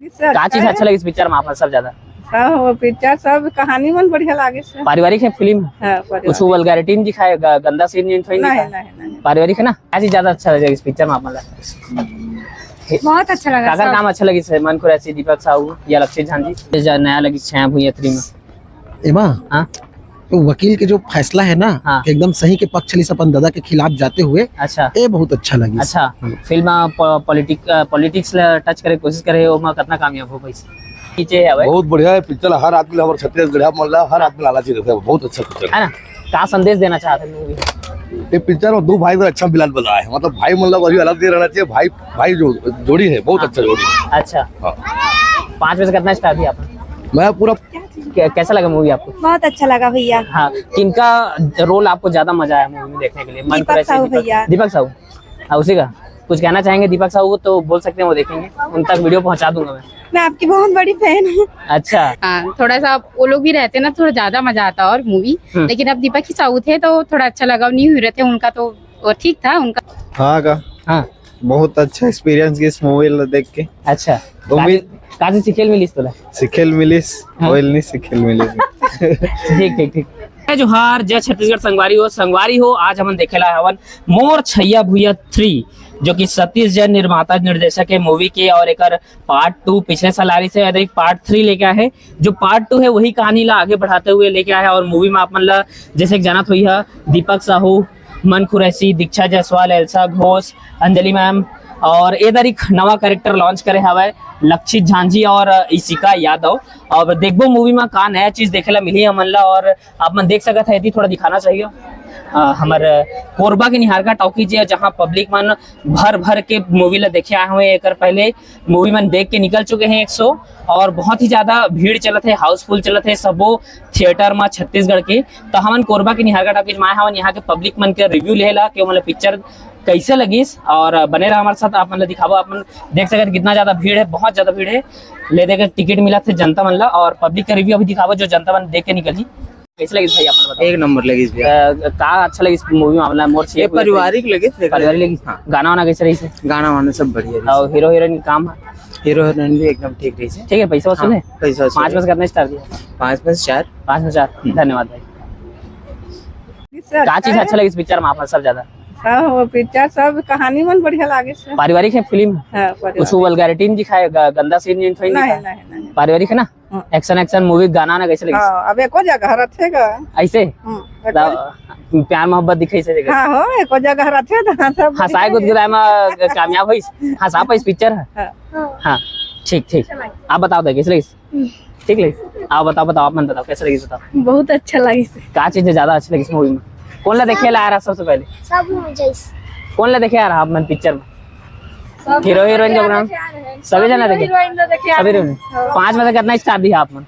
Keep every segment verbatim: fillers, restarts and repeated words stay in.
का चीज अच्छा लगिस पिक्चर में आप मन सब ज्यादा? सब वो पिक्चर, सब कहानी मन बढ़िया लागे से। पारिवारिक है फिल्म? हाँ, पारिवारिक। कुछ वल्गैरिटी नहीं दिखाए, ग-, गंदा सीन नहीं, थोड़ी नहीं, दिखाए? नहीं, नहीं। पारिवारिक है ना? का चीज ज्यादा अच्छा लगिस पिक्चर में आप मन ला? बहुत अच्छा लगा काकर सब। काम अच्छा लगिस, मन खुरैशी, दीपक साहू या लक्षित झा जी? ये जा नया लगिस छाया भुइयां थ्री में। एमा हाँ। तो वकील के जो फैसला है ना, हाँ। कि एकदम सही के पक्ष लिस अपन दादा के खिलाफ जाते हुए, अच्छा। ये बहुत अच्छा लगिस। अच्छा, हम्म। फिल्म पॉलिटिक पॉलिटिक्स ला टच करे कोशिश करे, ओमा कितना कामयाब हो पाइस? नीचे है भाई। बहुत बढ़िया है पिक्चर, हर आदमी ला, हमर छत्तीसगढ़िया मन ला, हर आदमी ला आना चाहिए, बहुत अच्छा पिक्चर है ना? का संदेश देना चाहत है मूवी? ये पिक्चर में दो भाई का अच्छा मिलान बना है, मतलब भाई मन ला अभी अलग नहीं रहना चाहिए, भाई भाई जो जोड़ी है बहुत अच्छा जोड़ी है। अच्छा। हाँ। पाँच में से कितना स्टार दिया आपने? मैं पूरा कै-, कैसा लगा मूवी आपको? बहुत अच्छा लगा भैया। हाँ, किनका रोल आपको ज्यादा मजा आया मूवी में देखने के लिए? मन दीपक साहू भैया। दीपक साहू। हाँ, उसी का। कुछ कहना चाहेंगे दीपक साहू को तो बोल सकते हैं, वो देखेंगे, उन तक वीडियो पहुंचा दूंगा मैं। मैं आपकी बहुत बड़ी फैन हूँ। अच्छा। हाँ, थोड़ा सा वो लोग भी रहते ना, थोड़ा ज्यादा मजा आता और मूवी। हम्म। लेकिन अब दीपक ही साहू थे तो थोड़ा अच्छा लगा, नहीं हुई रहते उनका तो वो ठीक था उनका। हाँ का। हाँ। बहुत अच्छा एक्सपीरियंस इस मूवी ला देख के। अच्छा। तो का, उम्मीद का से सीखे ल मिलिस तोला? सीखे ल मिलिस, हाँ। ऑयल नहीं सीखे ल मिलिस। ठीक, ठीक, ठीक। जय जोहार, जय छत्तीसगढ़ संगवारी हो, संगवारी हो, आज हमन देखे ला हवन मोर छइया भुइया थ्री, जो कि सतीश जैन निर्माता निर्देशक है मूवी के, और एकर पार्ट टू पिछले साल आ रही से, अभी पार्ट थ्री लेके आए हैं। जो पार्ट टू है वही कहानी ला आगे बढ़ाते हुए लेके आए हैं, और मूवी में आप मन ला जैसे कि जानत होई है, दीपक साहू, मन कुरैशी, दीक्षा जायसवाल, एल्सा घोष, अंजलि मैम, और ए दरी एक नवा कैरेक्टर लॉन्च करे हवय लक्षित झांझी और इशिका यादव। और देखबो मूवी में का नया चीज देखे ला मिली हमन ला, और आप मन देख सकत है, यदि थोड़ा दिखाना चाहिए। अ, हमर कोरबा के निहारिका टॉकीज है, जहां पब्लिक मन भर भर के मूवी ला देखे आए हुए। एकर पहले मूवी मन देख के निकल चुके हैं एक शो, और बहुत ही ज्यादा भीड़ चलत है, हाउसफुल चलत है सबो थिएटर में छत्तीसगढ़ के। तो हमन कोरबा के निहारिका टॉकीज में आए हवन, यहाँ के पब्लिक मन के रिव्यू लेला कि मतलब पिक्चर कैसे लगिस, और बने रहा हमारे साथ। आप मन ला दिखाबो, आप मन देख सकत कितना ज्यादा भीड़ है, बहुत ज्यादा भीड़ है। ले दे के टिकट मिलत है जनता मन ला, और पब्लिक का रिव्यू अभी दिखाबो जो जनता मन देख के निकलही। कैसे लगिस भाई, आप मन बताओ। एक नंबर लगिस भैया। अ, का अच्छा लगिस मूवी में? मतलब मोर ये छइया भुइयां थ्री। पारिवारिक लगिस, देख पारिवारिक लगिस। हाँ। गाना वाना कैसे रहिस? गाना वाना सब बढ़िया रहिस। और हीरो हीरोइन के काम है? हीरो हीरोइन भी एकदम ठीक रहिस। ठीक है, पैसा वसूल हाँ, है? पैसा वसूल पाँच है। में से कितना स्टार दिया? पाँच में से चार। पाँच में से चार। हम्म। धन्यवाद भाई। का चीज अच्छा लगिस पिक्चर में आप मन सब ज्यादा? सब वो पिक्चर, सब कहानी मन बढ़िया लागे से। पारिवारिक है फिल्म? हाँ, पारिवारिक। कुछ वल्गैरिटी नहीं दिखाए, ग-, गंदा सीन नहीं, थोड़ी नहीं, दिखाए? नहीं, नहीं। पारिवारिक है ना? हाँ। एक्शन, एक्शन मूवी, गाना ना कैसे लगिस? हाँ, अब एको जगह रथे गा। ऐसे? हाँ, ला-, एको प्यार मोहब्बत दिखाइस ऐसे करके? हाँ, हो, एको जगह रथे तो हाँ, सब हंसाए गुदगुदाए में कामयाब होइस? हंसा पाइस पिक्चर है? हाँ। हाँ, ठीक, ठीक। आप बताओ तो कैसे लगिस? हम्म। ठीक लगिस? आप बताओ, बताओ, आप मन बताओ कैसे लगिस, बताओ। बहुत अच्छा लगिस। का चीज ज्यादा अच्छा लगिस मूवी में? कौन ला देखे ला आ रहा सबसे पहले? सब मूवी जैसे। कौन ला देखे आ रहा आप मन पिक्चर में? सब हीरो हीरोइन के प्रोग्राम? सभी जना देखे? हीरोइन तो देखे आ सभी रहे हीरोइन। हैं। हाँ। पाँच में से कितना स्टार दिया आप मन?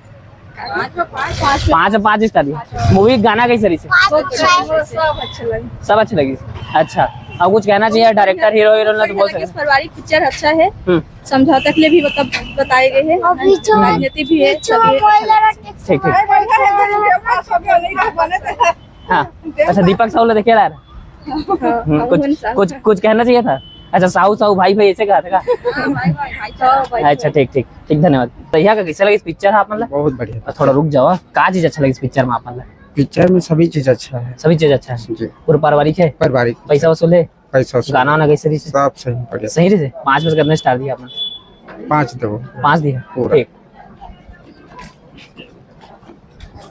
पाँच में पाँच, पाँच में पाँच में पाँच स्टार दिया। मूवी गाना कैसे रही? बहुत अच्छा है। सब अच्छा लगे। सब अच्छा लगी। अच्छा, अब कुछ कहना चाहिए डायरेक्टर, हीरो हीरोइन ला तो बोल सकते हैं। पारिवारिक पिक्चर अच्छा है। हम्म। समझौता के लिए भी मतलब बताए गए हैं। और पीछे राजनीति भी है, पीछे सभी में कोई लड़के ठीक, ठीक। हाँ, अच्छा, दीपक साहू ला देखे यार। हाँ, हम्म, हाँ, कुछ, उन साहू कुछ, का। कुछ कहना चाहिए था। अच्छा, साहू, साहू, भाई, भाई, ऐसे कहा था का? हाँ, भाई, भाई, भाई, साहू, भाई, अच्छा, भाई। ठीक, ठीक, ठीक, धन्यवाद। तो यहाँ का कैसे लगिस पिक्चर आप मन ला? बहुत बढ़िया। थोड़ा रुक जाओ, का चीज अच्छा लगिस पिक्चर में आप मन ला? पिक्चर में सभी चीज अच्छा है। सभी चीज अच्छा है? जी। पूरा पारिवारिक है? पारिवारिक। पैसा वसूल है? पैसा वसूल। गाना वाना कैसे रही? सब सही, बढ़िया। सही रही? पाँच में से कितना स्टार दिया आपने? पाँच देबो। पाँच दिया? पूरा। ठीक।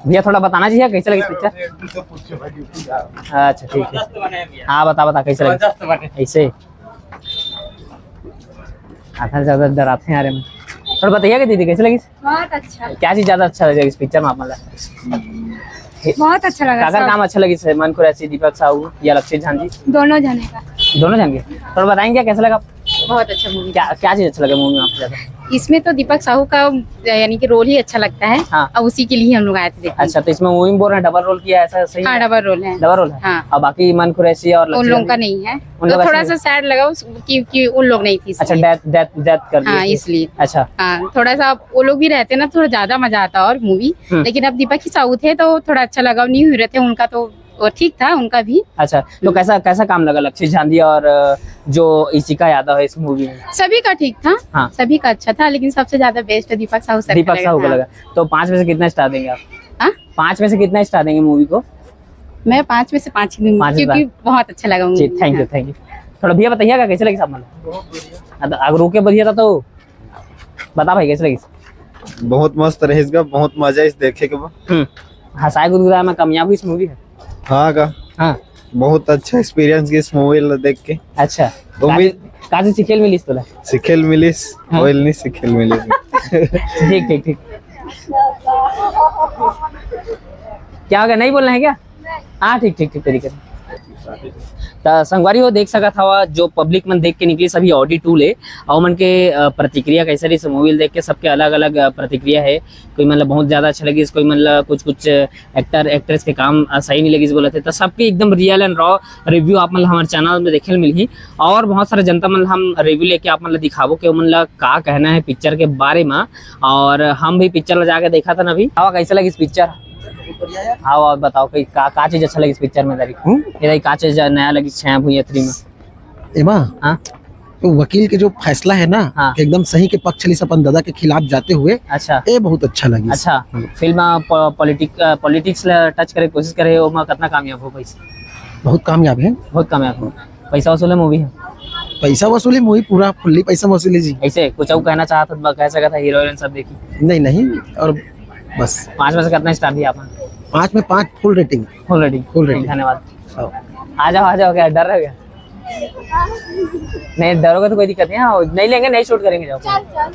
भैया, थोड़ा बताना चाहिए, कैसे लगी पिक्चर? अच्छा, ठीक है। हाँ, बता, बता, कैसे लगी? ऐसे। आधा ज्यादा डराते हैं यार। थोड़ा बताइए कि दीदी, कैसे लगी? बहुत अच्छा। क्या चीज ज्यादा अच्छा लगा इस पिक्चर में आप, मतलब? बहुत अच्छा लगा काकर सब। काम अच्छा लगी, मन खुरैशी, दीपक साहू या लक्षित झांझी? दोनों जने का। दोनों जन के? थोड़ा बताएंगे क्या, कैसा लगा? बहुत अच्छा मूवी। क्या, क्या चीज अच्छा लगा मूवी में आपको ज्यादा? इसमें तो दीपक साहू का, यानी कि रोल ही अच्छा लगता है। हाँ। अब उसी के लिए हम लोग आए थे देखने। अच्छा, तो इसमें मूवी में बोल रहे हैं डबल रोल किया, ऐसा सही हाँ, है? डबल रोल है। डबल रोल है? हाँ। और बाकी मन खुरैशी और उन लक्षित लोगों का झांझी? नहीं है। उन तो लोग थोड़ा ऐसे सा सैड लगा उस, कि, कि उन लोग नहीं थी अच्छा, इसमें। डेथ, डेथ, डेथ कर दी हाँ, थी। इसलिए। अच्छा। हाँ, थोड़ा सा वो लोग भी रहते ना, थोड़ा ज्यादा मजा आता और मूवी। हम्म। लेकिन अब दीपक ही साउथ है तो थोड़ा अच्छा लगा, न्यू हीरो थे उनका तो वो ठीक था उनका भी। अच्छा, तो हम्म। कैसा, कैसा काम लगा लक्षित झांदी और, अ, जो इशिका यादव है इस मूवी में? सभी का ठीक था। हाँ। सभी का अच्छा था, लेकिन सबसे ज्यादा बेस्ट दीपक साहू सर का दीपक लगा। साहू का हाँ। लगा। तो पाँच में से कितना स्टार देंगे आप? हाँ? पाँच में से कितना स्टार देंगे मूवी को? मैं पाँच में से पाँच ही दूंगी, पाँच में से क्योंकि पाँच। बहुत अच्छा लगा जी, मूवी। थैंक यू, हाँ। Thank you. थोड़ा भैया बताइएगा कैसे लगी साहब? मतलब, अगर ओके बढ़िया था तो बता भाई, कैसे लगी? बहुत मस्त रहिस गा, बहुत मजा आइस देखे के बा। हम्म। हंसाए गुदगुदाए में कामयाब हुई इस मूवी है। हाँ का? हाँ। बहुत अच्छा एक्सपीरियंस इस मूवी ला देख के। अच्छा। उम्मीद का, का से सीखे ल मिलिस तोला? सीखे ल मिलिस, हाँ। ओइल नहीं सीखे ल मिलिस। ठीक, ठीक, ठीक। क्या हो गया, नहीं बोलना है क्या? हाँ, ठीक, ठीक, ठीक, तरीके से। त संगवारी हो, देख सकत हवा, जो पब्लिक मन देख के निकली सभी ऑडी टू ले, और मन के, अ, प्रतिक्रिया कैसे रही मूवी देख के, सबके अलग-अलग, अ, प्रतिक्रिया है। कोई मन ला बहुत ज्यादा अच्छा लगिस, कोई मन ला कुछ-कुछ एक्टर एक्ट्रेस के काम, अ, सही नहीं लगिस बोलत हे। त सबके एकदम रियल एंड रॉ रिव्यू आप मन ला हमारे चैनल में देखे ल मिलही, और बहुत सारे जनता मन ला हम रिव्यू लेके आप मन ला दिखाबो कि ओमन ला का कहना है पिक्चर के बारे में, और हम भी पिक्चर ला जाके देखा था ना अभी। हवा कैसे लगिस पिक्चर? हाँ, और बताओ, कोई का, का चीज अच्छा लगिस पिक्चर में, दारी? हम्म? ये दारी, का चीज नया लगिस छाया भुइयां थ्री में? एमा? हाँ? तो वकील के जो फैसला है ना, हाँ। कि एकदम सही के पक्ष लिस अपन दादा के खिलाफ जाते हुए, अच्छा। ये बहुत अच्छा लगिस। अच्छा, हम्म। फिल्म, अ, प-, पॉलिटिक-, अ, पॉलिटिक्स ला टच करे कोशिश करे, ओमा कितना कामयाब हो पाइस? बहुत कामयाब है। बहुत कामयाब हो। पैसा वसूल है मूवी है? पैसा वसूली मूवी, पूरा फुल्ली पैसा वसूली जी। ऐसे कुछ और कहना चाहत हन, कह सकत है हीरो हीरोइन सब देखी। नहीं, नहीं, और बस। पाँच में से कितना स्टार दिया आपने? पाँच में पाँच, फुल रेटिंग। फुल रेटिंग। फुल रेटिंग। धन्यवाद। हाँ। आ जाओ, आ जाओ, क्या डर रहे हो क्या? नहीं, डरोगे तो कोई दिक्कत नहीं है, हाँ, नहीं लेंगे, नहीं शूट करेंगे, जाओ। चल, चल।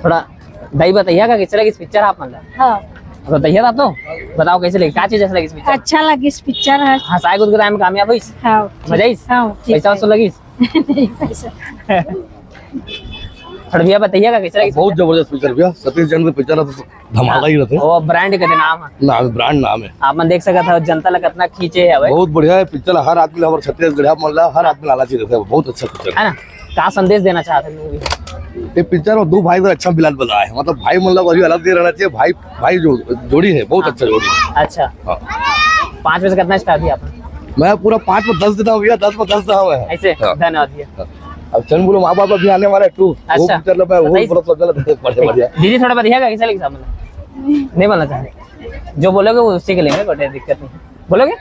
थोड़ा दाई बताइए का कैसे लगिस पिक्चर आप मन ला? हाँ। बताइए ना तो, बताओ कैसे लगिस, का चीज अच्छा लगिस पिक्चर? अच्छा लगिस पिक्चर है। हंसाए गुदगुदाए में कामयाब हुई? हाँ, ठीक। मजा आइस? हाँ, ठीक पैसा है। वसूल लगिस? नहीं, पैसा। थोड़ा भैया बताइए का कैसे लगिस बहुत पिक्चर? जबरदस्त पिक्चर भैया, सतीश जैन के पिक्चर है तो धमाका ही रहते हैं। वो ब्रांड के नाम है। नाम, ब्रांड नाम है। आप मन देख सकत हो जनता ला कितना खींचे है भाई। बहुत बढ़िया है पिक्चर, हर आदमी ला, हमारे छत्तीसगढ़िया मन ला, हर आदमी ला आना चाहिए, बहुत अच्छा पिक्चर है। है ना? का संदेश देना चाहते हैं मूवी? ये पिक्चर में दो भाई को अच्छा मिलान बनाया है, मतलब भाई मन ला वही अलग नहीं रहना चाहिए, भाई, भाई जो जोड़ी है बहुत अच्छा जोड़ी है। अच्छा। हाँ। पाँच में से कितना स्टार दिया आपने? मैं पूरा पाँच में दस देता हूँ भैया, दस में दस देता हूँ मैं। ऐसे? हाँ। धन्यवाद भैया। हाँ। अब चंद बोलो माँ बाप अभी आने वाला है टू, वो अच्छा। पिक्चर लो, मैं वो बताइए। बोलो सब गलत है, बढ़िया, बढ़िया। दीदी थोड़ा बताइएगा कैसा लगी साहब? नहीं बोलना चाह रहे, जो बोलोगे वो उसी के लेंगे, कोई दिक्कत नहीं। बोलोगे?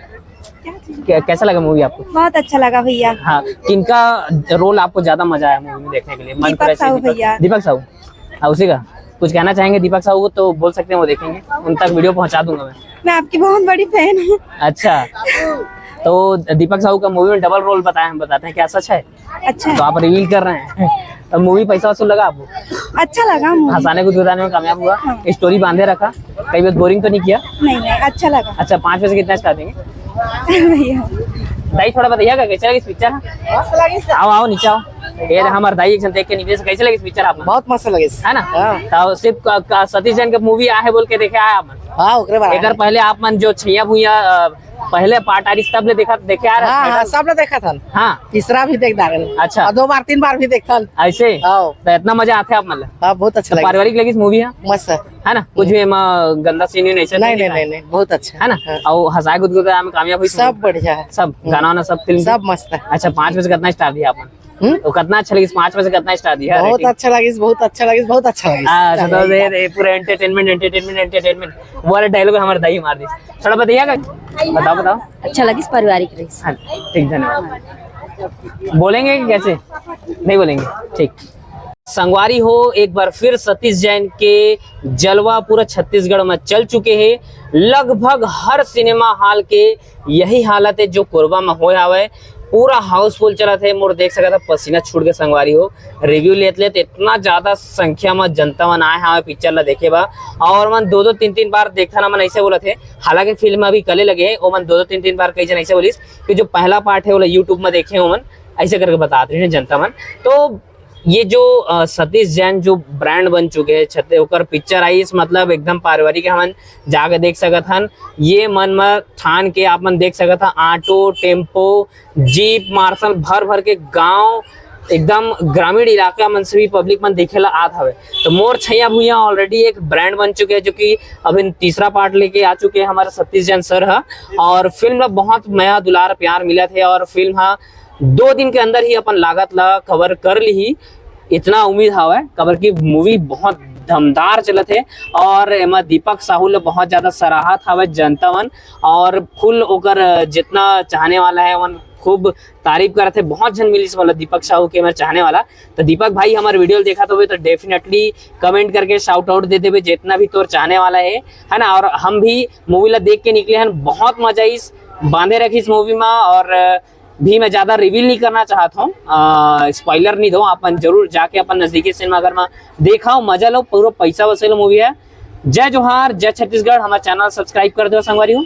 क्या, कैसा लगा मूवी आपको? बहुत अच्छा लगा भैया। हाँ, किनका रोल आपको ज्यादा मजा आया मूवी में देखने के लिए? मन दीपक करे से साहू दीपक, भैया। दीपक साहू। हाँ, उसी का। कुछ कहना चाहेंगे दीपक साहू को तो बोल सकते हैं, वो देखेंगे, उन तक वीडियो पहुंचा दूंगा मैं। मैं आपकी बहुत बड़ी फैन हूँ। अच्छा, तो दीपक साहू का मूवी में डबल रोल बताया, हम बताते हैं, क्या सच है? अच्छा। तो आप रिवील कर रहे हैं। तो मूवी पैसा वसूल लगा आपको? अच्छा लगा मूवी। हंसाने गुदगुदाने में कामयाब हुआ? हाँ। स्टोरी बांधे रखा? कई बार बोरिंग तो नहीं किया? नहीं, नहीं, अच्छा लगा। अच्छा, पाँच में से कितना स्टार देंगे? भैया। दाई, थोड़ा बताइएगा, कैसे लगी इस पिक्चर? मस्त लगी सर। आओ, आओ, नीचे आओ। ये रहा हमारे दाई, एक जन देख के निकले, कैसे लगी इस पिक्चर आपको? बहुत मस्त लगी। है ना? हाँ। तो सिर्फ क-, क-, सतीश जैन का मूवी आ है बोल के देखे आए आप? हाँ, ओकरे बारे में। एकर पहले आप मन जो छैया भुइया, अ, पहले पार्ट आ रही, सब ले देखा, देखे आ रहे हाँ, थे? हाँ, सब ले देखा था। हाँ। तीसरा भी देख डारे। अच्छा। और दो बार, तीन बार भी देखा। ऐसे? हाँ। तो इतना मजा आता है आप मतलब? हाँ, बहुत अच्छा तो लगा। पारिवारिक लगी इस मूवी है? मस्त है। है ना? कुछ भी एमा गंदा सीन नहीं, नहीं, नहीं, नहीं, नहीं, बहुत अच्छा। है ना? हाँ। और हंसाए गुदगुदाए में कामयाब हुई सब मूवी? बढ़िया है। सब हम्म। गाना वाना सब फिल्म सब की? मस्त है। अच्छा, पाँच में से कितना स्टार दिया आपने? हम्म? तो कितना अच्छा लगी, पाँच में से कितना स्टार दिया बहुत रेटिंग? अच्छा लगी, बहुत अच्छा लगी, बहुत अच्छा लगी। हाँ, अच्छा, तो हाँ, दे, हाँ। दे, पूरा एंटरटेनमेंट, एंटरटेनमेंट, एंटरटेनमेंट। वो वाला डायलॉग हमारे दाई मार दी। थोड़ा बताइएगा। बताओ, बताओ। अच्छा लगी, पारिवारिक रही। हाँ, ठीक, धन्यवाद। बोलेंगे कि कैसे? नहीं बोलेंगे, ठीक। संगवारी हो, एक बार फिर सतीश जैन के जलवा पूरा छत्तीसगढ़ में चल चुके हैं। लगभग हर सिनेमा हॉल के यही हालत है जो कोरबा में होए हावय। पूरा हाउसफुल चलत है, मोर देख सकत ह पसीना छूट के संगवारी हो। रिव्यू लेत लेत इतना ज्यादा संख्या में जनता मन आए हावय पिक्चर ला देखे बा, और मन दो दो तीन तीन बार देखथन, मन ऐसे बोलत है। हालांकि फिल्म अभी कले लगे है, ओमन दो दो तीन तीन बार कई जन ऐसे बोलिस कि जो पहला पार्ट है ओला YouTube में देखे ओमन, ऐसे करके बतात रहे हैं जनता मन। तो ये जो, अ, सतीश जैन जो ब्रांड बन चुके हैं छत्ते, ओकर पिक्चर आइस, मतलब एकदम पारिवारिक है, हमन जाके देख सकत हन। ये मन म ठान के आप मन देख सकत हन, ऑटो, टेम्पो, जीप, मार्शल भर भर के गांव एकदम ग्रामीण इलाका मन से भी पब्लिक मन देखे ला आत हवे। तो मोर छैया भुइया ऑलरेडी एक ब्रांड बन चुके हैं, जो कि अभी तीसरा पार्ट लेके आ चुके हैं हमारे सतीश जैन सर ह। और फिल्म ला बहुत मया दुलार प्यार मिलत हे और फिल्म हा दो दिन के अंदर ही अपन लागत ला कवर कर ली, इतना उम्मीद हवय, काबर कि मूवी बहुत दमदार चलत हे। और एमा दीपक साहू ला बहुत ज्यादा सराहत हवय जनता मन, और फुल ओकर जितना चाहने वाला है मन खूब तारीफ करत हे। बहुत झन मिलिस वाला दीपक साहू के हमर चाहने वाला। तो दीपक भाई, हमर वीडियो देखत होबे तो डेफिनेटली कमेंट करके शाउट आउट दे देबे, जितना भी तोर चाहने वाला है, है ना। और हम भी मूवी ला देख के निकले हन, बहुत मजा आइस, बांधे रखिस मूवी में। और भी मैं ज्यादा रिवील नहीं करना चाहत हूँ, स्पॉइलर नहीं दो, अपन जरूर जाके अपन नजदीकी सिनेमाघर में देखाओ, मजा लो, पूरा पैसा वसूल मूवी है। जय जोहार, जय छत्तीसगढ़। हमारा चैनल सब्सक्राइब कर दो संगवारी हो।